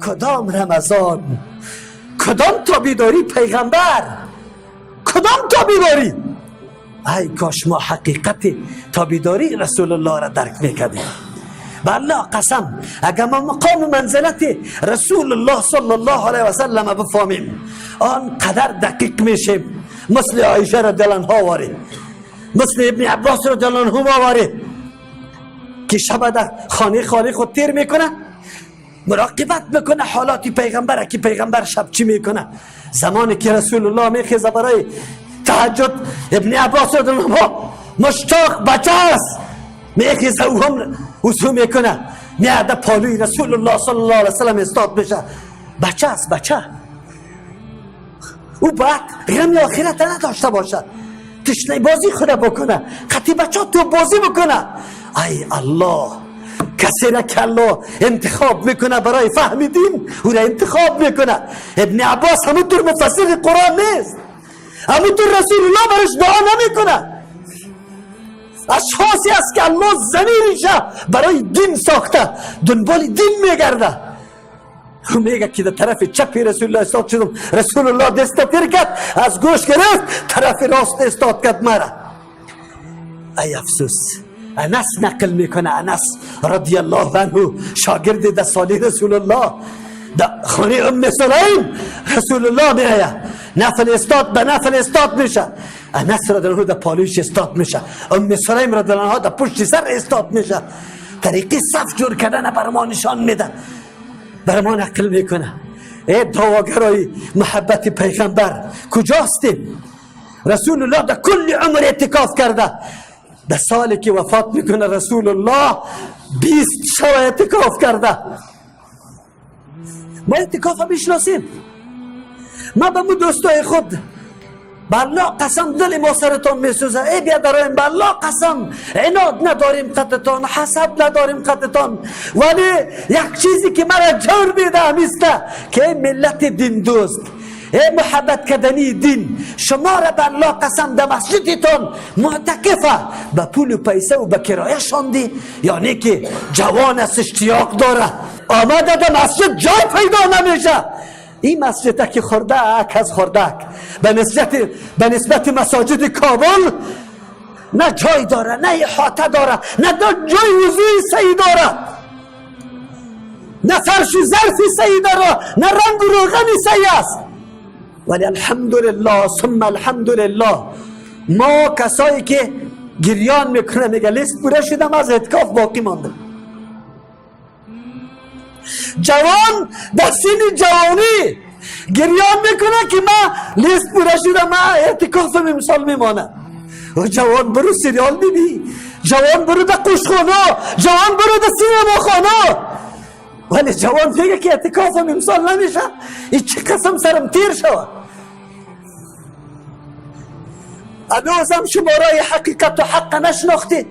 کدام رمضان، کدام تابعداری پیغمبر، کدام تابعداری؟ ای کاش ما حقیقت تابعداری رسول الله را درک میکردیم. به الله قسم اگر ما مقام منزلت رسول الله صلی الله علیه و سلم بفهمیم، آن قدر دقیق میشیم. مثل عایشه رضی الله عنها واری، مثل ابن عباس رضی الله عنهما واری که شب در خانه خالی خود تیر میکنه، مراقبت میکنه حالات پیغمبر که پیغمبر شب چی میکنه. زمانی که رسول الله میخیزه برای تهجد، ابن عباس رضی الله عنهما مشتاق بچه است، میخیزه او هم وضو میکنه، میاد پالوی رسول الله صلی الله علیه وسلم استاد میشه. بچه است، بچه، او باید غم آخرت نداشته باشه، تشنه بازی خود بکنه، قطی بچه تو بازی بکنه. ای الله، کسی را که الله انتخاب میکنه برای فهم دین، او را انتخاب میکنه. ابن عباس همونطور مفسر قرآن نیست، همونطور رسول الله برش دعا نمیکنه. اشخاصی است که الله ضمیرش برای دین ساخته، دنبال دین میگرده. میگه که در طرف چپ رسول الله استاد شدم، رسول الله دست تیر کرد، از گوش گرفت، طرف راست استاد کرد مرا. ای افسوس. انس نقل میکنه، انس رضی الله عنه شاگرد ده سالی رسول الله، در خانه ام سلیم رسول الله میآید، نفل استاد به نفل استاد میشه. انس رضی الله عنه در پالویش استاد میشه، ام سلیم رضی الله عنها در پشت سر استاد میشه. طریقی صف جور کردن بر ما نشان میده، بر ما نقل میکنه. ای دعواگرای محبت پیغمبر، کجاستیم؟ رسول الله در کل عمر اعتکاف کرده. در سالی که وفات میکنه رسول الله 20 شب اعتکاف کرده. ما اعتکاف میشناسیم. ما به مو دوستای خود، به الله قسم دل ما سرتان میسوزه. ای بیادرایم، به الله قسم عناد نداریم قطتان، حسد نداریم قطتان، ولی یک چیزی که مرا جور میده همیسته که ای ملت دین دوست، ای محبت کردنی دین، شما را به الله قسم در مسجدتان معتکفه به پول و پیسه و به کرایه شاندی، یعنی که جوان است، اشتیاق داره، آمده در مسجد جای پیدا نمیشه. این مسجد که خردک از خردک به نسبت مساجد کابل نه جای داره، نه احاطه داره، نه جای وضوی صحیح داره، نه فرش و ظرف صحیح داره، نه رنگ و روغن صحیح است. ولی الحمدلله ثم الحمدلله ما کسایی که گریان میکنه، میگه لیست پوره شدم، از اعتکاف باقی مانده. جوان در سن جوانی گریان میکنه که ما لیست پوره شده، ما اعتکاف امسال میمانه. جوان برو سریال ببین، جوان برو در قشخانه، جوان برو در سینما خانه، ولی جوان میگه که اعتکافم امسال نمیشه. این چه قسم سرم تیر شوه. هنوزم شما رای حقیقت و حق نشناختید.